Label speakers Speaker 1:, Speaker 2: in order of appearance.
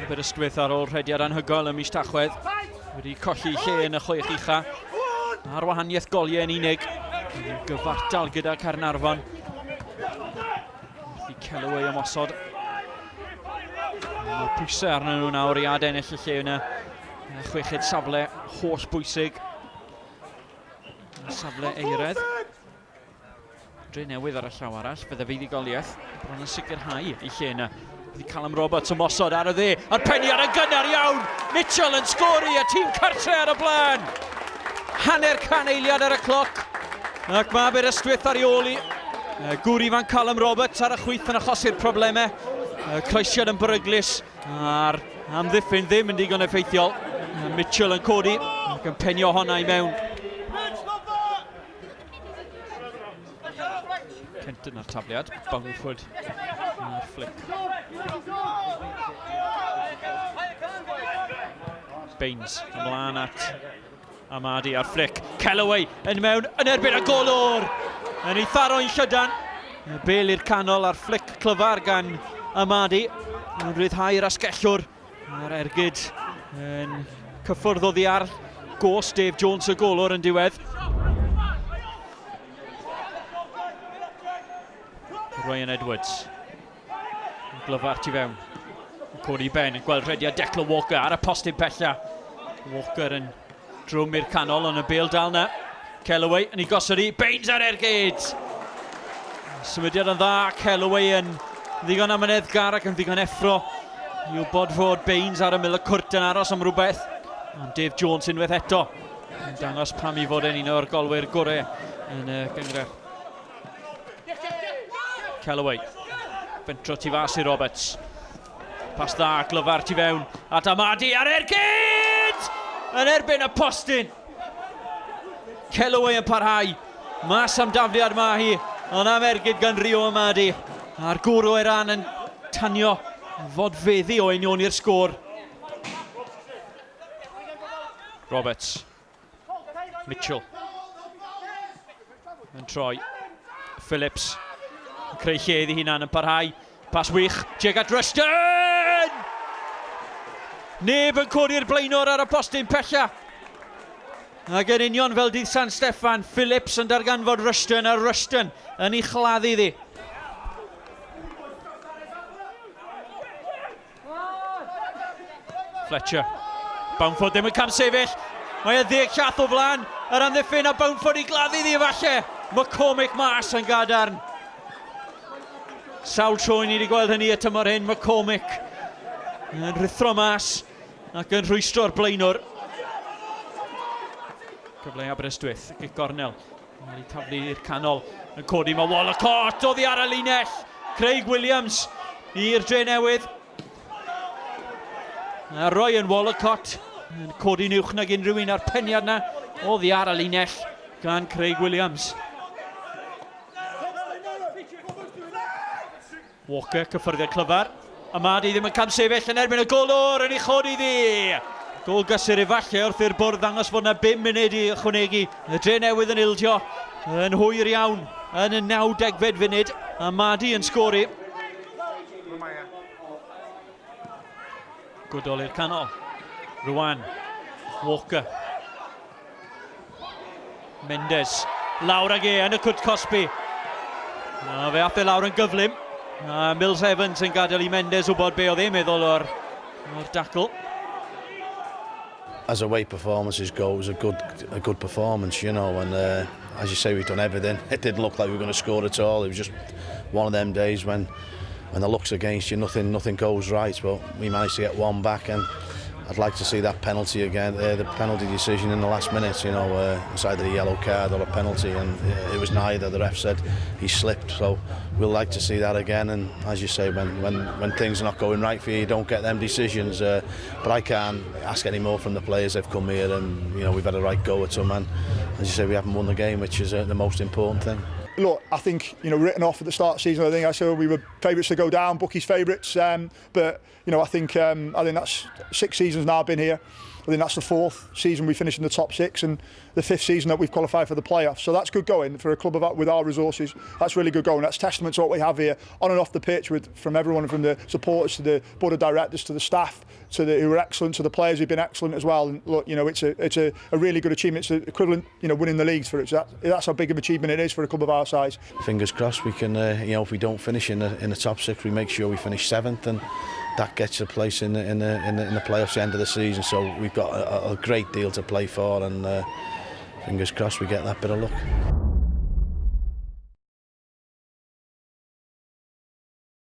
Speaker 1: Aberystwyth ar ôl rhediad anhygoel ym mis Tachwedd wedi colli lle yn y chwech ucha ar wahaniaeth goliau yn unig. Yn gyfartal gyda Caernarfon. Wrth i Kellaway ymosod. Mae pwysau arnyn nhw nawr i adennill y lle yna. Chweched safle holl bwysig. Safle Eiredd. Dre Newydd ar y llaw arall, bydde fuddugoliaeth bron yn sicrhau ei lle yna. Bydd Callum Roberts ymosod ar y dde, a'r peniad yn gynnar iawn! Mitchell yn sgori, a tîm cartre ar y blaen! Hanner can eiliad ar y cloc, ac mae Aberystwyth ar ei ôl i. Gŵr ifanc Callum Roberts ar y chwith yn achosi'r problemau. Croesiad yn beryglus, a'r amddiffyn ddim yn digon effeithiol. Mitchell yn codi ac yn penio honna i mewn. Kenton ar tafliad, Bangford a'r flick. Baines ymlaen at Amadi a'r flick. Kellaway yn mewn yn erbyn y golwr! Yn ei tharo'n llydan. Y bel i'r canol a'r flick clyfar gan Amadi. Yn rhyddhau'r asgellwr. A'r ergyd yn cyffwrdd oddi ar gos Dave Jones y golwr yn diwedd. Ryan Edwards. Yn glyfar tu fewn. Codi ben yn gweld rhediad Declan Walker ar y postyn pella. Walker yn drwm i'r canol ond y bêl dal na. Kellaway yn ei gosod i. Baines ar ergyd! Symudiad yn dda, Kellaway yn ddigon amyneddgar ac yn ddigon effro i wybod fod Baines ar ymyl y cwrt yn aros am rhywbeth. Ond Dave Jones unwaith eto yn dangos pam i fod e'n un o'r golwyr gorau yn y gynghrair. Kellaway. Fentro tu fas i Roberts. Pas dda, glyfar tu fewn. At Amadi ar ergyd! Yn erbyn y postyn. Kellaway yn parhau. Mas am dafliad mae hi, ond am ergyd gan Rio Amadi. A'r gŵr o Iran yn tanio fodfeddi o unioni'r sgôr. Roberts. Mitchell. Yn troi. Phillips. Yn creu lle iddi hunan yn parhau. Pas wych. Tuag at Rushton! Neb yn codi'r blaenor ar y postyn pella. Ac yn union fel dydd San Steffan, Phillips yn darganfod Rushton a Rushton yn ei chladdu iddi. Fletcher. Boundford ddim yn camsefyll. Mae e ddeg llath o flan yr amddiffyn a Boundford i gladdu iddi efalle. McCormick mas yn gadarn. Sawl tro i ni wedi gweld hynny y tymor hyn, McCormick yn rhuthro mas ac yn rhwystro'r blaenwr. Cyfle i Aberystwyth, gic gornel. Mae'n ei taflu i'r canol, yn codi mae Wallacott oddi ar y linell. Craig Williams i'r Dre Newydd. A Ryan Wallacott yn codi'n uwch nag unrhyw un ar peniad na oddi ar y linell gan Craig Williams. Walker, cyffyrddiad clyfar. Amadi ddim yn camsefyll yn erbyn y golwr yn ei chodi ddi. Gol gysur efallai wrth i'r bwrdd ddangos fod yna 5 munud i ychwanegu. Y Dre Newydd yn ildio yn hwyr iawn yn y 90fed funud. Amadi yn sgori. Goodall i'r canol. Rwan. Walker. Mendes. Lawr ag e yn y cwt cosbi. A fe ath e lawr yn gyflym. A Mills Evans yn gadael i Mendes wybod be oedd e'n meddwl o'r, or dacl.
Speaker 2: As away performances go, it was a good, a good performance, you know, and uh, as you say, we've done everything. It didn't look like we were going to score at all. It was just one of them days when when the luck's against you, nothing nothing goes right. But we managed to get one back, and I'd like to see that penalty again, uh, the penalty decision in the last minute, you know, uh, it's either a yellow card or a penalty, and uh, it was neither. The ref said he slipped, so we'll like to see that again. And as you say, when, when, when things are not going right for you, you don't get them decisions. Uh, but I can't ask any more from the players. They've come here and, you know, we've had a right go at them, and as you say, we haven't won the game, which is uh, the most important thing.
Speaker 3: Look, I think, you know, written off at the start of the season, I think I said we were favourites to go down, bookies favourites, um, but you know, I think um, I think that's six seasons now I've been here. I think that's the fourth season we finished in the top six and the fifth season that we've qualified for the playoffs. So that's good going for a club of, with our resources. That's really good going. That's testament to what we have here on and off the pitch with from everyone from the supporters to the board of directors to the staff to the who are excellent to the players who've been excellent as well. And look, it's a really good achievement. It's the equivalent, winning the leagues for it. So that's how big of an achievement it is for a club of our size.
Speaker 2: Fingers crossed we can, if we don't finish in the top six, we make sure we finish seventh, and that gets a place in the playoffs at the end of the season. So we've got a great deal to play for, and fingers crossed we get that bit of luck.